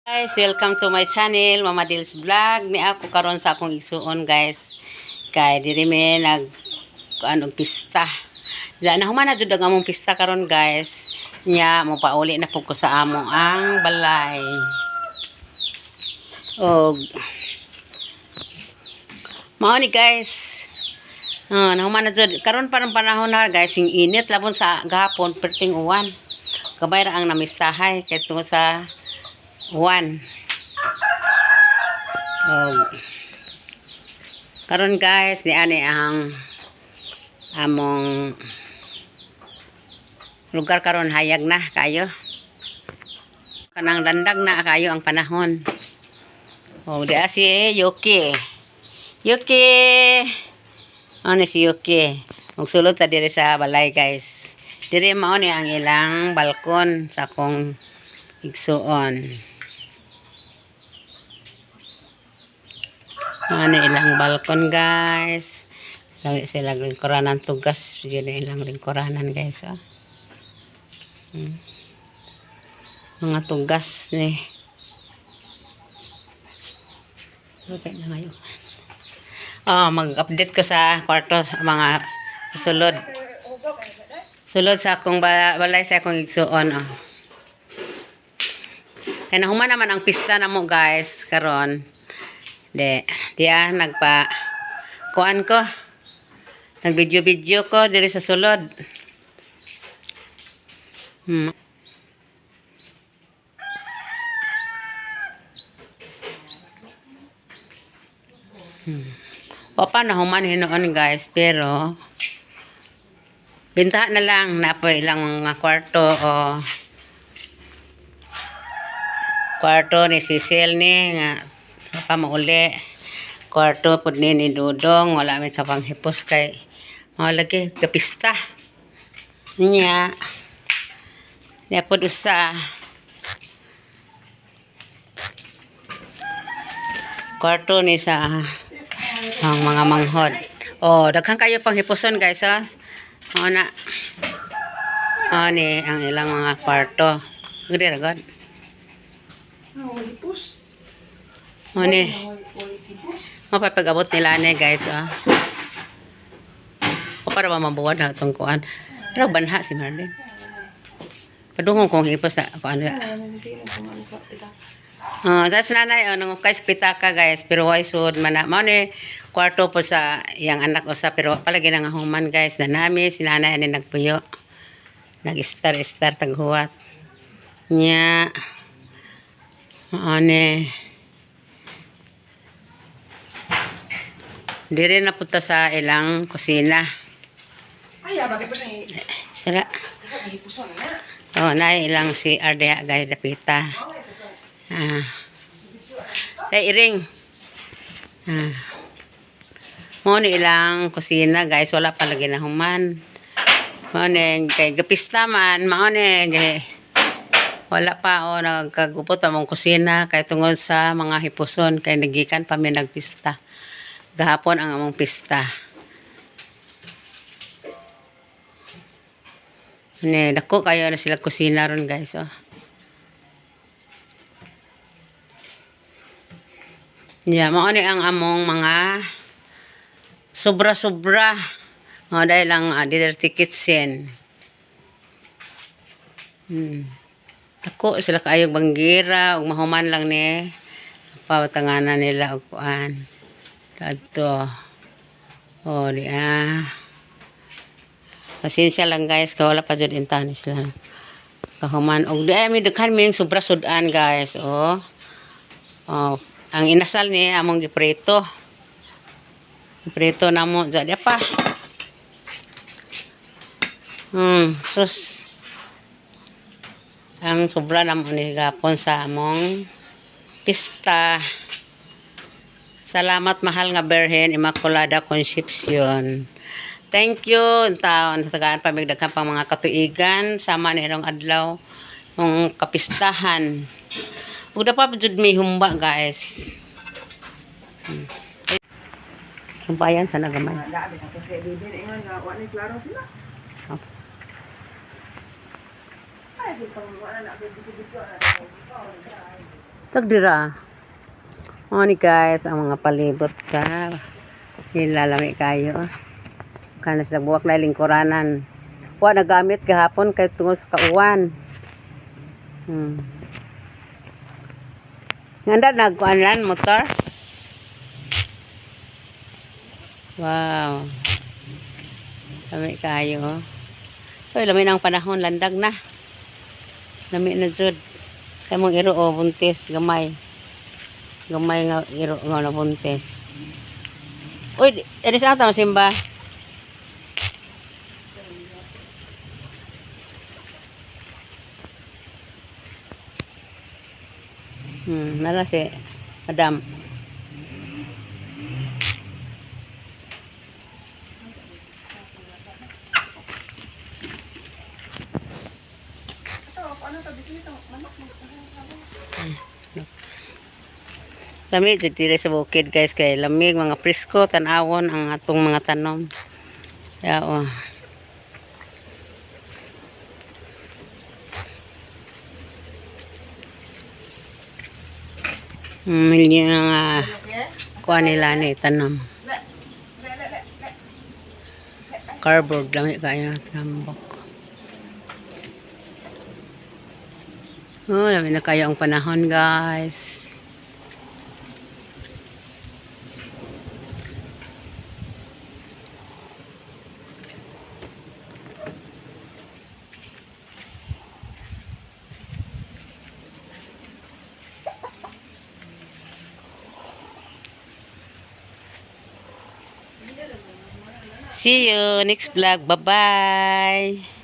Guys, welcome to my channel, Mama Dils Vlog. Ni ako karon sa akong igsuon, guys. Kay diri mi nag anong pista. Diyan na human na jud ang among pista karon, guys. Nya mo pauli na pud ko sa amo ang balay. Og mao ni, guys. Oh, nahuman na jud karon pa ng panahon na, guys, sing init labon sa gahapon perting uwan. Gabay ra ang namistahay kay tungod sa uwan. Og karon, guys, ni ani ang among lugar karon, hayag na kayo. Kanang landag na kayo ang panahon. Oh, di si Yuki. Yuki. Ano si Yuki? Magsulod ta diri sa balay, guys. Diri mao ni ang ilang balkon sa akong igsuon. Mao ni ilang balkon, guys. Lagi sila lingkuranan tugas. Yun ang ilang lingkuranan, guys. Oh. Mga tugas ni. Okay na ngayon. Oh, mag-update ko sa kwarto sa mga sulod. Sulod sa akong balay sa akong igsuon. Oh. Kaya nahuman naman ang pista na mo, guys, karon. De, diya nagpa kuan ko. Nag-video-video ko diri sa sulod. Wa pa nahuman hinuon, guys, pero bintahan na lang na po ilang mga kwarto o kwarto ni Cecil ni nga pa mauli, kwarto pud ni Dudong. Wala mi sa panghipos kay mao lagi kapista niya. Niya pud usa kwarto ni sa ang mga manghod. Oh, daghan kayo pang hipuson, guys, oh. Oh na. Oh ni ang ilang mga kwarto. Gede ra god. Oh, hipos. Oh ni. Hipos. Mapapag-abot nila ni, guys, oh. O para ba mabuwad na itong kuan. Pero banha si Marlene. Padungong kong hipos sa kuan. Oh, tas nanay oh nang kay pitaka, guys, pero way sud man na. Mao ni kwarto po sa iyang anak usa, pero palagi na nga human, guys. Na nami si nanay ani nagpuyo. Nag-star-star taghuwat. Nya. Mao ni. Dire na punta sa ilang kusina. Ay, bagay pa sa Sira. hipuson na. Oh, na ilang si Ardea, guys, dapita. Ah. Ay, iring. Ah. Mao ni ilang kusina, guys, wala pa lagi na human. Mao ni kay gapista man, mao ni kay wala pa o nagkagupot among kusina kay tungod sa mga hipuson kay nagikan pa mi nagpista. Gahapon ang among pista. Ne, dako kayo na sila kusina ron, guys, oh. Yeah, mao ni ang among mga sobra-sobra. Oh, dahil ang dirty kitchen. Dako sila kaayog banggira ug mahuman lang ni pawatanganan nila og kuan. Adto. Oh, di ah. Pasensya lang, guys, kay wala pa jud intawon sila. Kahuman og di ay mi daghan mi sobra sudan, guys, oh. Oh, ang inasal ni among giprito. Giprito namo jadi pa. Sus. Ang sobra namo ni gapon sa among pista. Salamat, mahal nga Berhen Immaculada Concepcion. Thank you. Taon tagaan pa mig daghan pang mga katuigan sama ni irong adlaw ng kapistahan. Uda pa jud may humba, guys. Humpayan sa nagamay. Labi na to sa bibi na ingon nga wa ni klaro sila. Oh. Ay, sige pang wala na bibi na. Tagdira. O ni guys, ang mga palibot sa nilalami kayo. Kana sila buwak na lingkuranan. Wa nagamit gahapon kay tungod sa kauwan. Nganda nagkuan lan motor. Wow. Lami kayo. Oh. So, lami na ang panahon, landag na. Lami na jud. Kay mong iro oh, buntis gamay. Gamay nga iro nga na buntis. Uy, eri sa ata simba. Nala si Madam. Ito, ano to? Dito ito. Manok mo. Lamig jud diri sa bukid guys kay lamig mga presko tan-awon ang atong mga tanom. Ya oh. Hindi nga kuha nila ni tanom. Cardboard lang kaya tambok. Oh, lami na kayo ang panahon, guys. See you next vlog. Bye-bye.